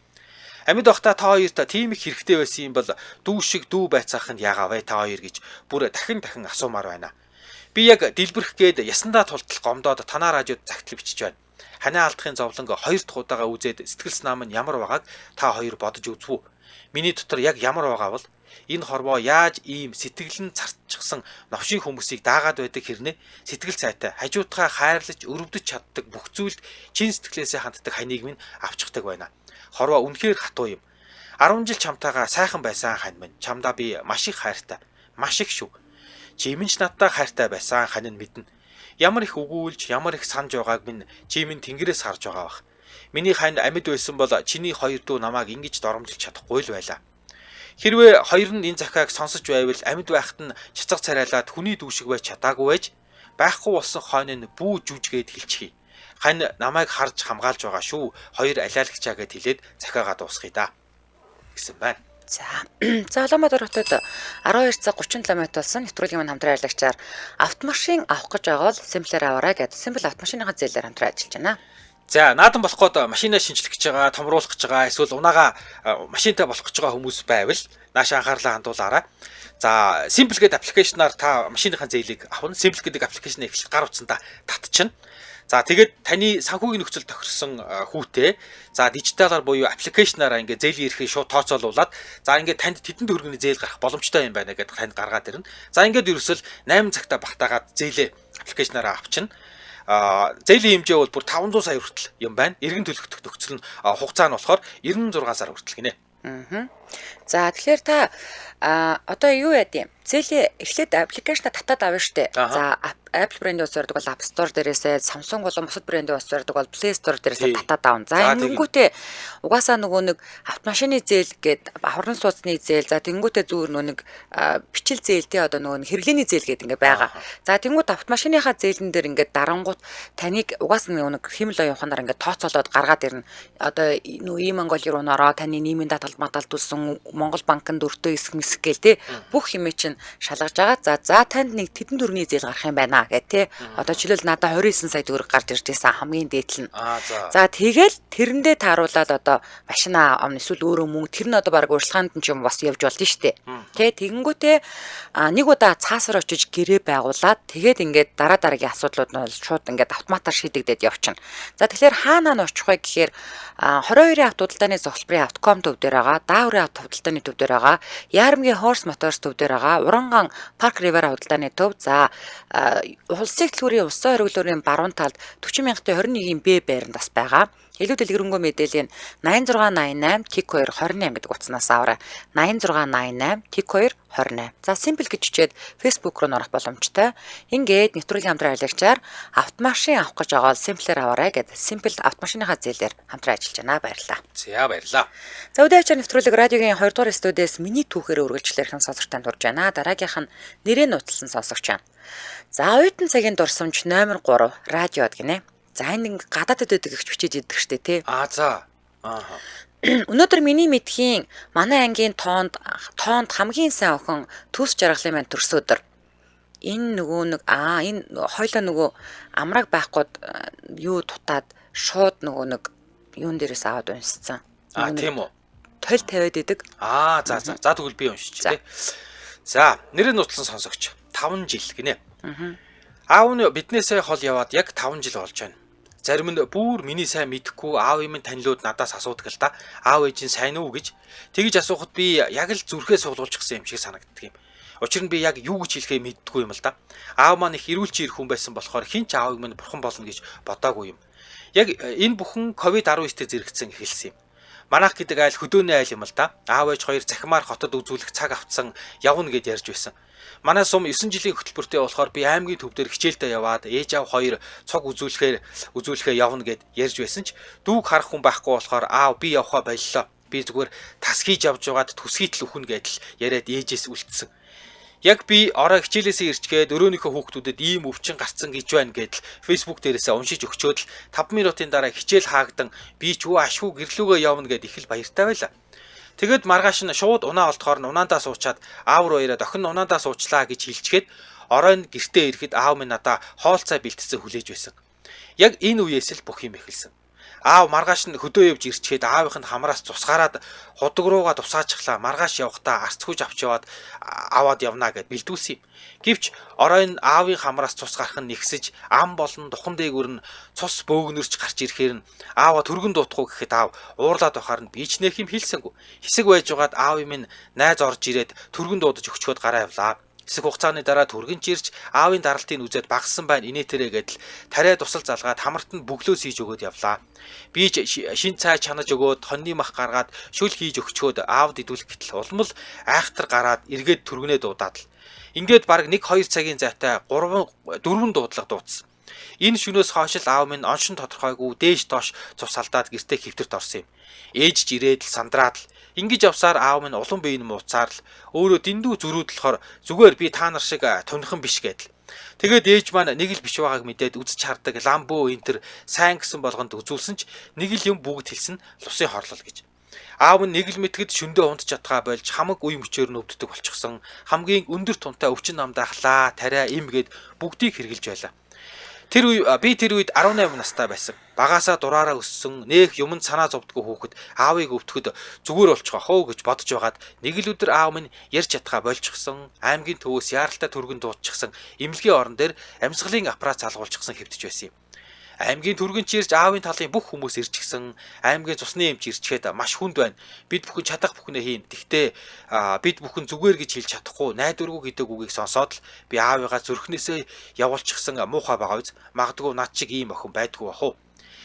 Амьд байхдаа та хоёрт тийм их хэрэгтэй байсан юм бол дүү шиг дүү байцаах нь яагаа вэ та хоёр гэж бүр дахин дахин асуумаар байна. Би яг дэлбэрэх гээд ясандаа тултал гомдоод танаа радиод загтал бичиж байна. Ханаа алдахын зовлонг 2 дахь удаага үзээд сэтгэл санаа минь ямар байгааг та хоёр бодож үзв үү? Миний дотор яг ямар байгаа бол энэ хорвоо яаж ийм сэтгэл нь царчсан новшийн хүмүүсийг даагаад байдаг хэрнээ сэтгэл сайтай хажуутгаа хайрлаж өрөвдөж чаддаг бүх зүйлд чин сэтгэлээсээ ханддаг ханыг минь авчихдаг байна. Хорвоо үнэхээр хатуу юм. 10 жил чамтайгаа сайхан байсан хань минь. Чамдаа би маш их хайртай. Маш их шүү. Чи минь ч надтай хайртай байсан хань нь мэднэ. Ямар их өгүүлж, ямар их санаж байгааг минь чи минь тэнгэрээс харж байгаа бах. Миний ханд амьд байсан бол чиний хоёр дүү намайг ингэж доромжилж чадахгүй л байлаа. Хэрвээ хоёр нь энэ захиаг сонсож байвал амьд байхад нь цацаг царайлаад хүний дүү шиг байж чадаагүй байж байхгүй болсон хойно нь бүү жүжгээд хэлчихье. Хань намайг харж хамгаалж байгаа шүү. Хоёр алиалагчаа гэд хэлээд захиагаа дуусгая да гэсэн байна.
За. За, Улаанбаатар хотод 12 цаг 37 минут болсон. Нэвтрүүлгийн маань хамтран ажиллагчаар автомашин авах гэж байгаа бол Simple-ээр аваарай гэд Simple автомашиныхаа зээлээр хамтран ажиллаж байна.
За, наадам болох гээд машинаа шинжлэх гэж байгаа, томруулах гэж байгаа, эсвэл унаага машинтай болох гэж байгаа хүмүүс байвал нааш анхаарлаа хандуулаарай. За, Simple гэдэг аппликейшнаар та машиныхаа зээлийг авна. Simple гэдэг аппликейшнийг эхлээд гар утсандаа татчихна. За, тэгээд таны санхүүгийн нөхцөл тохирсон хүүтэй за дижиталаар буюу аппликейшнаараа ингээ зээлийн эрхийг шууд тооцоолуулад за ингээ танд тэдэн төгрөгийн зээл гарах боломжтой юм байна гэдээ танд гаргаад ирнэ. За, ингээд ерөөсөл 8 цагта багтаагаад зээлээ аппликейшнаараа авчина. Зээлийн хэмжээ бол бүр 500 сая хүртэл юм байна. Эргэн төлөх нөхцөл нь хугацаа нь болохоор 96 сар хүртэл гинэ.
За, тэгэхээр та одоо юу яа гэм? Зээлээ эхлээд аппликейшнаа татаад авна штэ. За, Apple брендийн утас барьдаг бол App Store дээрээсээ, Samsung болон бусад брендийн утас барьдаг бол Play Store дээрээсээ татаад авна. За, ингэнгүүтээ угаасаа нөгөө нэг автомашины зээл гээд хурдан сууцны зээл, за тэнгүүтээ зүгээр нөгөө нэг бичил зээл те одоо нөгөө хэрэглээний зээл гээд ингээ байгаа. За, тэнгүүт автомашиныхаа зээлэн дээр ингээ дарангуут таныг угаасаа нөгөө нэг химэл оюун ухаанаар ингээ тооцоолоод гаргаад ирнэ. Одоо нөгөө ийм Монгол руу нороо таны нийгмийн даатгал маталдуулсан Монгол банкнд өртөө эсэх мэсэх гээл те бүх юм чинь шалгаж байгаа. За танд нэг тэдэн төгрөгийн зээл гарах юм байна гэх тээ. Одоо жишээлбэл надад 29 сая төгрөг гарч ирж байсан хамгийн дээдл нь. За тэгэл тэрэндээ тааруулаад одоо машина авна эсвэл өөрөө мөнгө тэр нь одоо баг урьдчилгаанд нь ч юм бас явж болно шүү дээ. Тэ тэгэнгүүтээ нэг удаа цаасаар очиж гэрээ байгуулад тэгээд ингээд дараа дараагийн асуудлууд нь бол шууд ингээд автоматар шийдэгдээд явчихна. За тэгэхээр хаана нь очих вэ гэхээр 22-ын авто худалдааны зогсолборын Автоком төв дээр байгаа, Дааврын авто худалдааны төв дээр байгаа, Яармгийн Horse Motors төв дээр байгаа, Уранган Park River худалдааны төв, за Улсын дэлгүүрийн усан хориглоорын баруун талд 40,021-ийн Б байранд бас байгаа. Илүү дэлгэрэнгүй мэдээллийн 8688 TIC 2 28 гэдэг утаснаас аваарай. 8688 TIC 2 28. За Simple гэж хичээд Facebook руу орох боломжтой. Ингээд нэвтрүүлгийн хамтран ажиллагчаар автомашин авах гэж байгаа бол Simple-ээр аваарай гэд Simple автомашиныхаа зээлээр хамтран ажиллаж байна. Баярлалаа.
За баярлалаа.
За өдөө ачаар нэвтрүүлэг радиогийн 2 дугаар студиэс миний түүхээр үргэлжлэх сонсогч танд урж байна. Дараагийнх нь нэрээ нууцлсан сонсогч байна. За оюутан цагийн дурсамж номер 3 радиод гинэ. За энэ гадаадд байдаг их бичиж идэх штэ тий.
Аа за. Ааха.
Өнөөдөр миний мэдхийн манай ангийн тоонд хамгийн сайн охин төс жаргалын маань төрсөн өдөр. Энэ нөгөө нэг энэ хойлоо нөгөө амраг байхгүйд юу дутаад шууд нөгөө нэг юун дээрээс аваад унсцсан.
Аа тийм үү.
Толь тавиад идэг.
Аа за за. За тэгвэл би уншиж тий. За нэрээ нууцлан сонсогч 5 жил гинэ. Аав нь биднээсээ хол яваад яг 5 жил болж байна. Зарим нь бүр миний сайн мэдэхгүй аав минь танилуд надаас асуудаг л да. Аав ээж нь сайн уу гэж. Тэгж асуухад би яг л зүрхээ суглуулчихсан юм шиг санагддаг юм. Учир нь би яг юу гэж хэлэхээ мэддэггүй юм л да. Аав маань их эрүүлчин ирэх хүн байсан болохоор хэн ч аавыг минь бурхан болно гэж бодоогүй юм. Яг энэ бүхэн ковид-19-тэй зэрэгцсэн эхэлсэн юм. Манайх гэдэг айл хөдөөний айл юм л да. Аав ээж хоёр захимаар хотод үзүүлэх цаг автсан явна гэд ярьж байсан. Манай сум 9 жилийн хөтөлбөртэй болохоор би аймгийн төв дээр хичээлдээ яваад ээж аав хоёр цуг үзүүлэхээ явна гэд ярьж байсан ч дүүг харах хүн байхгүй болохоор аав би явхаа боллоо. Би зүгээр тас хийж авч байгаад төсгийтэл өхнө гэдэл яриад ээжээс үлдсэн. Яг би орой хичээлээсээ ирчгээд өрөөнийхөө хүүхдүүдэд ийм өвчин гарцсан гэж байна гэдэл Facebook дээрээсээ уншиж өгчөөд л 5 минутын дараа хичээл хаагдан би ч үгүй ашгүй гэрлүүгээ явна гэд их л баяртай байлаа. Тэгэд маргааш нь шууд унаа олдохоор нь унаандаа суучаад аав руу ирээд охин унаандаа суучлаа гэж хэлчихэд орой нь гэртээ ирэхэд аав минь надаа хоол цай бэлтцэн хүлээж байсан. Яг энэ үеэс л бүх юм эхэлсэн. Аав маргааш нь хөдөө явж ирчгээд аавынх нь хамраас цус гараад худаг руугаа тусаачихлаа. Маргааш явахдаа арц хүж авч яваад аваад явна гэд бэлдүүлсэн юм. Гэвч орой нь аавын хамраас цус гарах нь нэгсэж ам болон духан дээгүүр нь цус бөөгнөрч гарч ирэхээр нь аава түргэн дуутахгүй гэхэд аав уурлаад байхаар нь би ч нэх юм хэлсэнгүй. Хэсэг байж байгаад аавын минь найз орж ирээд түргэн дуудаж өгчхөөд гараа явлаа. Хэсэг хугацааны дараа түргэнч ирж аавын даралтыг үзээд багассан байна инээтерээ гэдэл тариа тусал залгаад хамарт нь бөглөө сийж өгөөд явлаа. Би ч шин цай чанаж өгөөд хоньны мах гаргаад шүл хийж өгчхөөд аавд идүүлэх гэтэл улам л айхтар гараад эргээд түргэнээ дуудаад л. Ингээд бараг 1-2 цагийн зайтай 3 4 дуудлага дуудсан. Энэ шөнөөс хойш л аав минь оншин тодорхойгүй дээш доош цус алдаад гэртээ хэвтэрт орсон юм. Ээж ч ирээд л сандраад л ингэж явсаар аав минь улам биеийн мууцаар л өөрөө дэндүү зөрүүдлөхөр зүгээр би та нар шиг тунхан биш гэдэл. Тэгээд ээж маань нэг л биш байгааг мэдээд үзэж хардаг ламбо энтер сайн гэсэн болгонд үзүүлсэн ч нэг л юм бүгд хэлсэн лусын хорлол гэж. Аав нь нэг л мэтгэд шөндөө унтж чадхаа болж хамаг үе мөчөөр нь өвддөг болчихсон. Хамгийн өндөр тунтай өвчин намдаахлаа, тариа им гээд бүгдийг хэрглэж байлаа. Тэр үе би тэр үед 18 настай байсан. Багасаа дураараа өссөн, нэх юмд санаа зовдгоо хүүхэд аавыг өвтөхөд зүгээр болчих واخ гэж бодож байгаад нэг л өдөр аав минь ярьж чадхаа болчихсон, аймгийн төвөөс яаралтай түргэн дуудчихсан, эмнэлгийн орон дээр амьсгалын аппарат залгуулчихсан хэвтэж байсан юм. Аймгийн түргэнч ирж аавын талын бүх хүмүүс ирчихсэн. Аймгийн цусны эмч ирчгээд маш хүнд байна. Бид бүхэн чадах бүхнээ хийн. Тэгтээ бид бүхэн зүгээр гэж хэлж чадахгүй найдваргүй гэдэг үгийг сонсоод л би аавыгаа зүрхнээсээ явуулчихсан муухай байгаа биз. Магадгүй над чиг ийм охин байдгүй бах уу.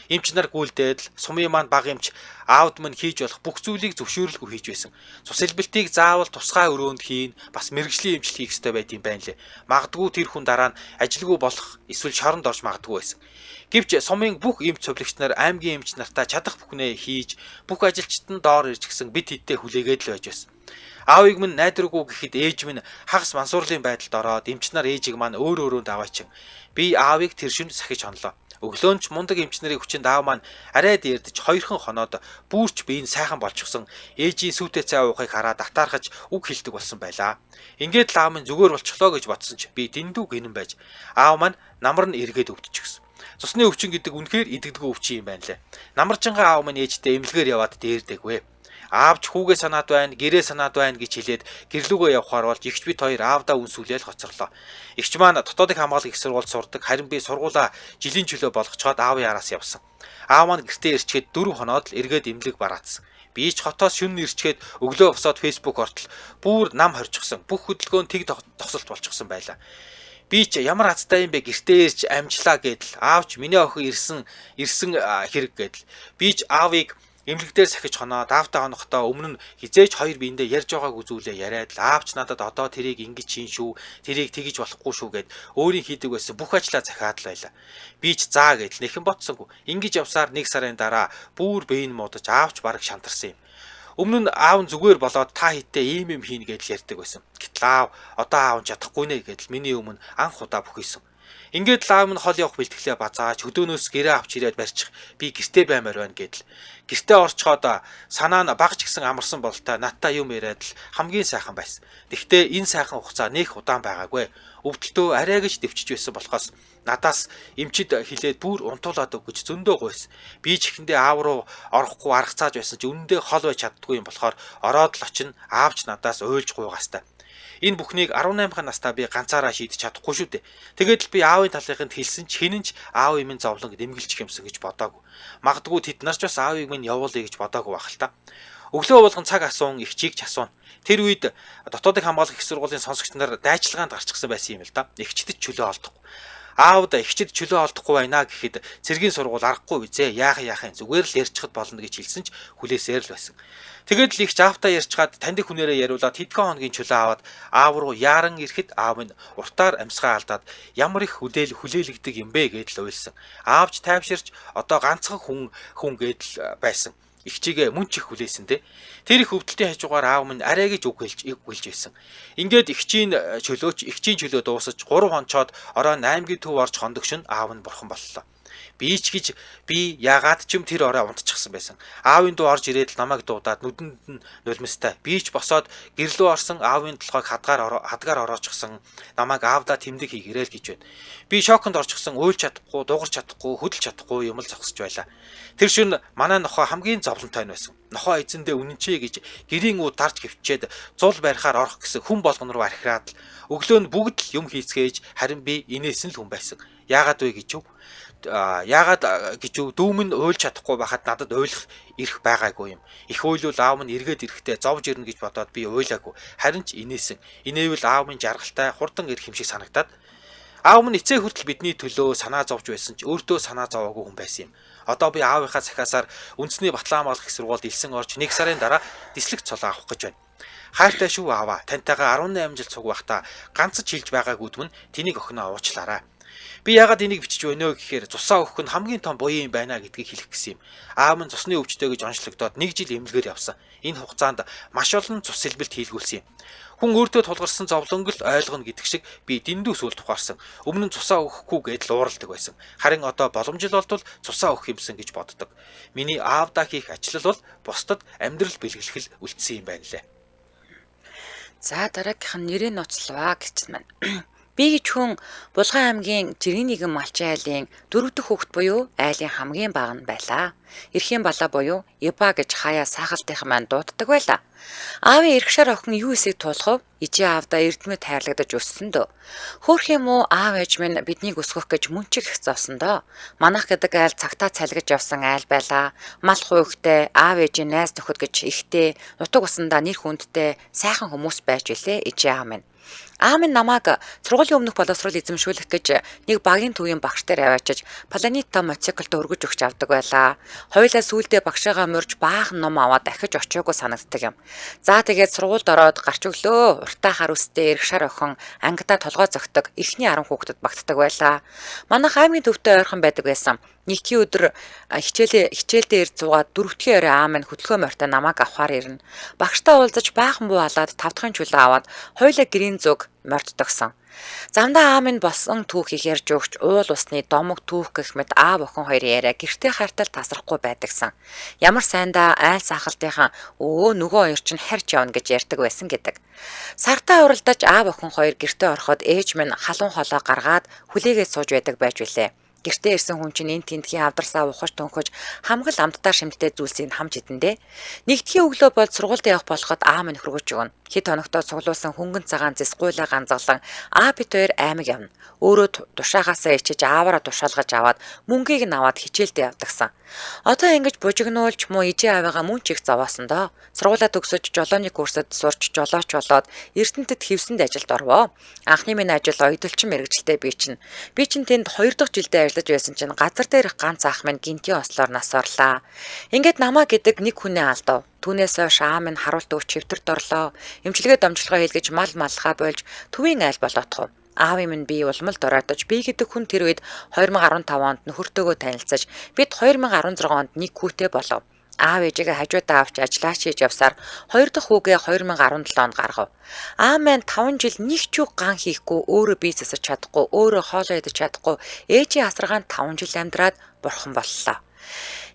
Эмч нар гүйлдээд л сумын маань баг эмч аавд мань хийж болох бүх зүйлийг зөвшөөрлгүй хийж байсан. Цус элбэлтийг заавал тусгай өрөөнд хийн, бас мэрэгжлийн эмчил хийх ёстой байт юм байна лээ. Магадгүй тэр хүн дараа нь ажилгүй болох эсвэл шоронд орж магадгүй байсан. Гэвч сумын бүх эмч цовлогч нар аймгийн эмч нартаа чадах бүхнээ хийж, бүх ажилчид нь доор ирж гисэн бит хиддээ хүлээгээд л байж байсан. Аавыг минь найдваргүй гэхэд ээж минь хагас мансуурлын байдалд ороод эмч нар ээжийг маань өөр өөрөөнд аваачин. Би аавыг тэр шөнө сахиж хонлоо. Өглөөнч мундаг эмч нарын хүчинд аав маань арай дээрдэж хоёрхан хоноод бүрч бие нь сайхан болчихсон. Ээжийн сүйтэй цай уухыг хараад атаархаж үг хэлдэг болсон байлаа. Ингээд л аав минь зүгээр болчихлоо гэж бодсон ч би дэндүү гинэн байж аав маань намар нь эргээд өвдчихсэн. Цусны өвчин гэдэг үнэхээр идэгдэггүй өвчин юм байна лээ. Намарчингаа аав минь ээжтэй эмнэлгээр яваад дээрдэгвэ. Аавч хүүгээ санаад байна, гэрээ санаад байна гэж хэлээд гэрлүүгөө явхаар болж эгч бит хоёр аавдаа үнсүүлээл хоцорлоо. Эгч маань дотоодыг хамгаалах их сургуульд сурдаг, харин би сургуулаа жилийн чөлөө болгочоод аавын араас явсан. Аав маань гэртээ ирчгээд 4 хоноод л эргээд эмнэлэг бараацсан. Би ч хотоос шөнө ирчгээд өглөө босоод Facebook ортол бүр нам хорчихсон. Бүх хөдөлгөөн тэг тосолт болчихсон байлаа. Би ч ямар азтай юм бэ гэртээ ирч амжлаа гэдэл. Аавч миний охин ирсэн хэрэг гэдэл. Би ч аавыг эмнэлэг дээр сахиж хоноод аавтай хонохдоо өмнө нь хизээч хоёр биендээ ярьж байгаагүй зүйлээ яриад л аавч надад одоо тэрийг ингэж хийн шүү, тэрийг тэгэж болохгүй шүү гэд өөрийн хийдэг байсан бүх ажлаа захиад л байлаа. Би ч заа гэдэл нэхэн ботсонгүй. Ингэж явсаар 1 сарын дараа бүр биеийн муудаж аавч бараг шантарсан юм. Өмнө нь аав нь зүгээр болоод та хиттэй ийм юм хийнэ гэдэл ярьдаг байсан. Гэтэл аав одоо аав нь чадахгүй нэ гэдэл миний өмнө анх удаа бүхийсэн. Ингээд л аав минь хол явах бэлтгэлээ базааж хөдөөнөөс гэрээ авч ирээд барьчих. Би гэртээ баймаар байна гэдэл. Гэртээ орчхоод санаа нь багч гисэн амарсан болтой надтай юм яриад л хамгийн сайхан байсан. Тэгтээ энэ сайхан хугацаа нэх удаан байгаагүй. Өвдөлтөө арай гэж дэвчиж байсан болохоос надаас эмчид хилээд бүр унтуулад өг гэж зөндөө гуйс. Би ч ихэндээ аав руу орохгүй арга цааж байсан чи үнэндээ хол байж чаддгүй юм болохоор ороод л очино. Аавч надаас уйлж гуйгаастай. Энэ бүхнийг 18 настай би ганцаараа шийдэж чадахгүй шүү дээ. Тэгээд л би аавын талынханд хэлсэн ч хинэн ч аавын минь зовлон дэмгэлчих юмсан гэж бодоагүй. Магадгүй тэд нар ч бас аавыг минь явуулъя гэж бодоагүй байх л та. Өглөө болгон цаг асуун, эгчийг ч асуун. Тэр үед дотоодыг хамгаалах их сургуулийн сонсогч нар дайчилгаанд гарчихсан байсан юм л да. Эгчдэд чөлөө олдохгүй. Аавд эгчид чөлөө олдохгүй байна гэхэд цэргийн сургууль аргагүй визээ яах юм зүгээр л ярьчихад болно гэж хэлсэн ч хүлээсээр л байсан. Тэгээд л их аавтаа ярьчгаад таньдаг хүнээрээ яриулаад хэдхэн хоногийн чөлөө аваад аав руу яаран ирэхэд аав минь уртаар амьсгаа алдаад ямар их хүлээлгдэг юм бэ гэдэл уйлсан. Аавч тайвширч одоо ганцхан хүн гэдэл байсан. Эгчигээ мөн ч их хүлээсэн те. Тэр их өвдөлтийн хажуугаар аав минь арай гэж үг хэлж байсан. Ингээд эгчийн чөлөө дуусаж 3 хонцоод орой 8-гийн төв орж хондогш нь аав нь бурхан боллоо. Би ч гэж би яагаад ч юм тэр орой унтчихсан байсан. Аавын дүү орж ирээд л намайг дуудаад нүдэнд нь нулимстай. Би ч босоод гэрлүү орсон аавын толгойг хадгаар ороочихсон. Намайг аавдаа тэмдэг хийгэрэл гэж байна. Би шоконд орчихсон, уйлж чадахгүй, дуугарч чадахгүй, хөдөлж чадахгүй юм л зогсож байлаа. Тэр шөнө манай нохой хамгийн зовлонтой нь байсан. Нохой эзэндээ үнэнчээ гэж гэрийн үү дарж гівчээд зул барихаар орох гэсэн хүн болгон руу архираад л өглөө нь бүгд л юм хийцгээж харин би инээсэн л хүн байсан. Яагаад вэ гэж юу? Яагаад гэж юу? Дүү минь уйлж чадахгүй байхад надад уйлах эрх байгаагүй юм. Их уйлвал аав минь эргээд ирэхдээ зовж ирнэ гэж бодоод би уйлаагүй. Харин ч инээсэн. Инээвэл аав минь жаргалтай хурдан ирэх юм шиг санагдаад аав минь эцээ хүртэл бидний төлөө санаа зовж байсан ч өөртөө санаа зовоогүй хүн байсан юм. Одоо би аавынхаа захиасаар үндэсний батлан хамгаалах их сургуульд элсэн орж 1 сарын дараа дислэг цолоо авах гэж байна. Хайртай шүү ааваа. Тантайгаа 18 жил цуг байхдаа ганц ч хэлж байгаагүй нь тэнийг охиноо уучлаарай. Би яагаад энийг бичиж байна вэ гэхээр цусаа өгөх нь хамгийн том буян юм байна гэдгийг хэлэх гэсэн юм. Аав минь цусны өвчтөй гэж онцлогдоод 1 жил эмнэлгээр явсан. Энэ хугацаанд маш олон цус сэлбэлт хийлгүүлсэн юм. Хүн өөртөө тулгарсан зовлонг л ойлгоно гэдэг шиг би дэндүү сүлд ухаарсан. Өмнө нь цусаа өгөхгүй гэдэл ууралдаг байсан. Харин одоо боломжил болтол цусаа өгөх юмсан гэж боддог. Миний аавдаа хийх ажил бол бусдад амьдрал бэлгэлэх л үлдсэн юм байна лээ.
За дараагийнх нь нэрээ ноцлваа гэж маань. Би гэж хүн Булган аймгийн Жирийн нэгэн Малчин айлын 4 дахь хүүхэд буюу айлын хамгийн бага нь байлаа. Эрхийн балаа буюу Ибаа гэж хаяа саахалтынхан маань дууддаг байлаа. Аавын эрх шар охин юу эсийг туулах вэ? Ижээ аавдаа эрдмэд хайрлагдаж өссөн дөө. Хөөх юм уу аав ээж минь биднийг өсгөх гэж мөнчиг их зовсон доо. Манах гэдэг айл цагтаа цалгиж явсан айл байлаа. Мал хуйгтай аав ээжийн найз нөхөд гэж ихтэй нутаг усандаа нэр хүндтэй сайхан хүмүүс байж билээ ижээ аав минь. Аав минь намайг сургуулийн өмнөх боловсрол эзэмшүүлэх гэж нэг багийн төвийн багш дээр аваачиж Планета мотоциклд өргөж өгч авдаг байлаа. Хоёулаа сүүлдээ багшаагаа морж баахан ном аваад дахиж очиагүй санагддаг юм. За тэгээд сургуульд ороод гарч өглөө. Уртаа хар үстэй эрг шар охин ангидаа толгой зөгтөг эхний 10 хүүхдэд багтдаг байлаа. Манайх аймгийн төвтэй ойрхон байдаг байсан. Нэгдүгээр өдөр хичээлдээ ирд суугаад дөрөвдүгээр орой аав минь хөдөлгөөн морьтой намайг авахар ирнэ. Багштай уулзаж баахан буу алаад 5 дахын чөлөө аваад хоёулаа гэрийн зүг морддогсон. Замдаа аа минь болсон түүхийг ярьж өгч уул усны домог түүх гэх мэт аав охин хоёрын яриа гэртээ хартал тасрахгүй байдагсан. Ямар сайндаа айл сахалтынхан өө нөгөө хоёр чинь харж явна гэж ярьдаг байсан гэдэг. Сартаа уралдаж аав охин хоёр гэртээ ороход ээж минь халуун хоолоо гаргаад хүлээгээд сууж байдаг байж билээ. Гэртээ ирсэн хүн чинь энэ тентхийн авдарсаа ухаж төнхөж хамгал амттаа шимттэй зүйлсийг хамж идэндээ. Нэгдэхийн өглөө бол сургуульд явах болоход аа минь хөргөж өгнө. Хэд хоногтоо цуглуулсан хөнгөн цагаан зэсгуйлаа ганзгалан аа бит хоёр аймаг явна. Өөрөө тушаагаасаа ичиж ааваараа тушаалгаж аваад мөнгийг нь аваад хичээлдээ явдагсан. Одоо ингэж бужигнуулж муу ижээ аавыгаа мөн ч их зовоосон доо. Сургуулаа төгсөж жолооны курсад сурч жолооч болоод Эрдэнэтэд хэвсэнд ажилд орвоо. Анхны минь ажил оёдолчин мэргэжилтэй би чинь. Би чинь тэнд 2 дахь жилдээ ажиллаж байсан чинь газар дээрх ганц ах минь гинтийн ослоор нас орлаа. Ингээд намаа гэдэг нэг хүнээ алдав. Түүнээс хойш аа минь харуулт өгч хэвтэрт орлоо. Эмчилгээ домжлогоо хийлгэж мал маллахаа болж төвийн айл болоотхов. Аавын минь би улмал доройтож би гэдэг хүн тэр үед 2015 онд нөхөртөөгөө танилцаж бид 2016 онд нэг хүүтэй болов. Аав ээжигээ хажуудаа авч ажиллаа хийж явсаар хоёр дахь хүүгээ 2017 онд гаргав. Аа маань 5 жил нэг ч үг ган хийхгүй, өөрөө бие засаж чадахгүй, өөрөө хоолоо идэж чадахгүй, ээжийн асаргаанд 5 жил амьдраад бурхан боллоо.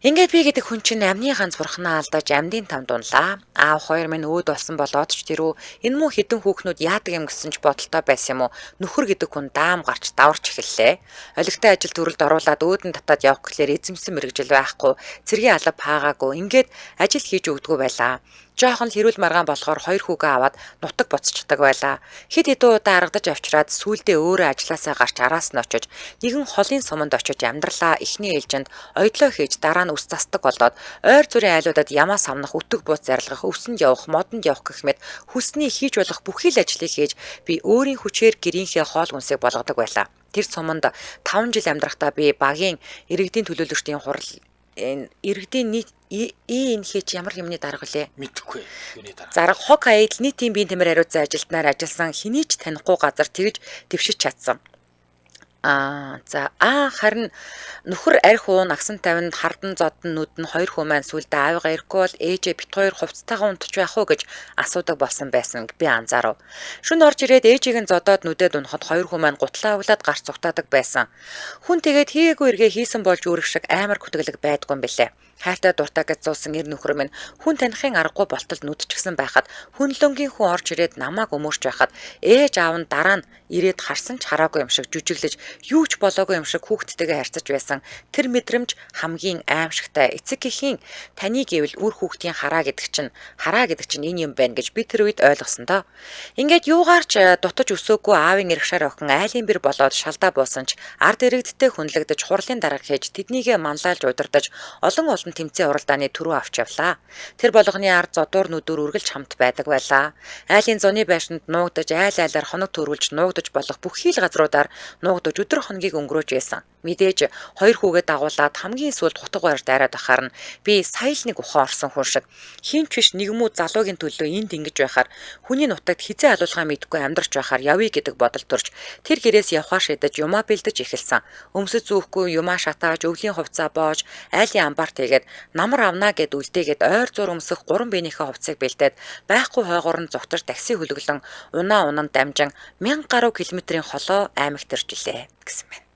Ингээд би гэдэг хүн чинь амны ганц бурхнаа алдаж амьдын тамд унлаа. Аав хоёр минь өөд болсон болоод ч тэрүү энэ муу хідэн хүүхнүүд яадаг юм гэсэн ч бодолтой байсан юм уу? Нөхөр гэдэг хүн даам гарч даварч эхэллээ. Олигтой ажил төрөлд оруулаад өөдөн татаад явах гэхлээр эзэмсэн мэргэжил байхгүй, цэргийн алба паагаагүй. Ингээд ажил хийж өгдөггүй байлаа. Жоохон л хэрүүл маргаан болохоор хоёр хүүгээ аваад нутаг буцчихдаг байлаа. Хэд хэдэн удаа аргадаж авчираад сүүлдээ өөрөө ажилласаа гарч араас нь очиж нэгэн холын суманд очиж амьдралаа эхний ээлжинд оёдлоо хийж дараа нь үс застаг болоод ойр зүрийн айлуудад ямаа самнах, өтөг бууц зарилгах, өвсөнд явах, модонд явах гэх мэт хүссний хийж болох бүхий л ажлыг хийж би өөрийн хүчээр гэрийнхээ хоол хүнсийг болгодог байлаа. Тэр суманд 5 жил амьдрахдаа би багийн иргэдийн төлөөлөгчдийн хурал энэ иргэдийн нийт ИНХ чи ямар юмны дарга вүлээ?
Мэдэхгүй юуны дарга.
Зарга хог аяд нийтийн биеийн тэмэр хариуцсан ажилтнаар ажилласан хэний ч танихгүй газар тэгж дэвшиж чадсан. Харин нөхөр арх уун агсан тавинд хардан зодон нүдэн хоёр хүү маань сүлдээ аавыгаа ирэхгүй бол ээжээ бит хоёр хувцастайгаа унтчих байх уу гэж асуудаг болсон байсан би анзаарав. Шүн орж ирээд ээжийг нь зодоод нүдэд унахад хоёр хүү маань гутлаа углаад гарч цугтаадаг байсан. Хүн тэгээд хийгээгүй эргээ хийсэн болж үүрэх шиг амар гүтгэлэг байдгүй юм билээ. Хайртай дуртай гэж зуусан эр нөхөр минь хүн танихын аргагүй болтол нүдчихсэн байхад хүнлөнгийн хүн орж ирээд намайг өмөрч байхад ээж аав нь дараа нь ирээд харсан ч хараагүй юм шиг жүжиглэж юу ч болоогүй юм шиг хүүхдтэйгээ харьцаж байсан. Тэр мэдрэмж хамгийн аимшигтай. Эцэг эхийн таны гэвэл үр хүүхдийн хараа гэдэг чинь энэ юм байна гэж би тэр үед ойлгосон доо. Ингээд юугаар ч дутаж өсөөгүй аавын эрх шар охин айлын бэр болоод шалдаа буусан ч ард иргэдтэй хүнлэгдэж хурлын дарга хийж тэднийгээ манлайлж удирдах олон олон тэмцээн уралдааны түрүү авч явлаа. Тэр болгоны ард зодуур нүдүр үргэлж хамт байдаг байлаа. Айлын зуны байшинд нуугдаж айл айлаар хоног төрүүлж нуугдаж болох бүхий л газруудаар нуугдаж өдөр хоногийг өнгөрөөж байсан. Мэдээж хоёр хүүгээ дагуулад хамгийн сүүлд хутга барьж дайраад байхаар нь би сая л нэг ухаан орсон хүн шиг хин ч биш нэгмүү залуугийн төлөө энд ингэж байхаар хүний нутагт хизээ алуулахаа мэдэхгүй амьдарч байхаар явъя гэдэг бодол төрж тэр гэрээс явхаар шийдэж юмаа бэлдэж эхэлсэн. Өмсөж зүүхгүй юмаа шатааж өвлийн хувцаа боож айлын амбар тэгээд намар авнаа гэд үлдээгээд ойр зур өмсөх гурван биенийхээ хувцсыг бэлдээд байхгүй хойгоор нь зугтаж такси хөлөглөн унаа унан дамжин 1000 гаруй километрийн холоо аймагт ирж илээ гэсэн байна.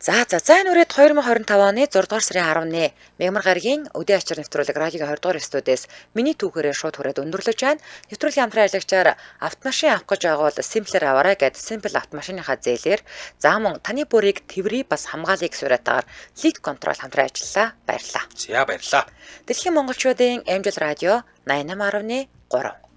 За энэ үрээд 2025 оны 6 дугаар сарын 10-ны Мягмар гарагийн өдөө ачаар нэвтрүүлэг радиогийн 20 дугаар студиэс миний түүхээрээ шууд хүрээд өндөрлөж байна. Нэвтрүүлгийн хамтран ажиллагчаар автомашин авах гэж байгаа бол Simple-ээр аваарай гэд Simple автомашиныхаа зээлээр за мөн таны бүрийг тэврий бас хамгаалъя гэсэн уриатаагаар Lead Control хамтран ажиллалаа. Баярлалаа.
За баярлалаа.
Дэлхийн монголчуудын Амжил радио 88.3.